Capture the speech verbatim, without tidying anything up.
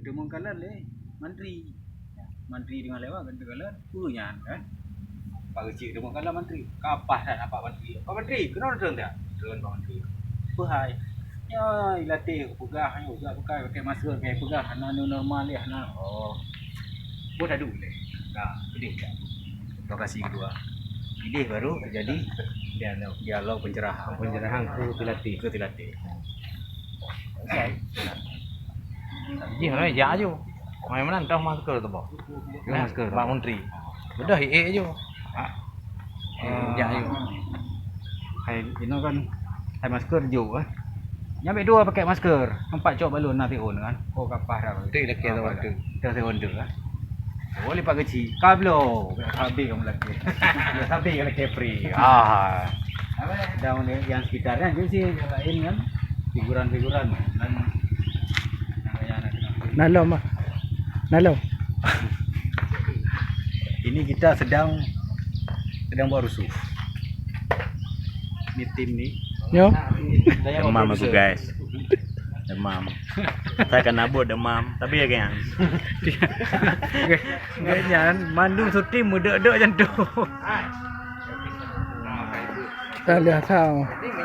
Teumon kalon lé mantri. Mantri teungoh lewat, kan teungoh kalon, peue nyan kan? Pak Geuchik teumon kalon mantri. Kapah that Pak Mantri. "Pak Mantri, keunoe treun dak?" Treun Pak Mantri. "Peue hai?" "Nyoe, ilatih peugah, nyoe jak bukai pakai masker, pakai peugah, hana new normal lé, hana." "Oh. Buet adu lé." Nah, pedih dak? Lokasi kedua. Pilih baru terjadi dialog, dialog pencerahan. Pencerahan ke pelatih. Ke pelatih. Jih, hana jak aju. Mai meunan dah masker tu, bah. Dah masker. Pak Menteri. Udah, eh, aju. Ha. Eh, jak aju. Hai, inoe kan hai masker jok, eh. Nyampe dua pakai masker, empat cok balon na tiun kan. Oh, kapah dah. Tu laki tu waktu. Dah tiun tu kan. Boleh Pak Geuchik. Kablo. Habis kamu lagi. Habis kamu lagi free. Ah. Dan yang sekitarnya juga sih yang lain kan. Figuran-figuran. Dan Nalom ah. Nalom. Ini kita sedang sedang buat rusuh. Ni tim ni. Nyo. Demam aku, guys. Demam. Saya kena buat demam, tapi ya kan. Nyan mandum syuting meudek-dek macam tu. Dah lihat tau.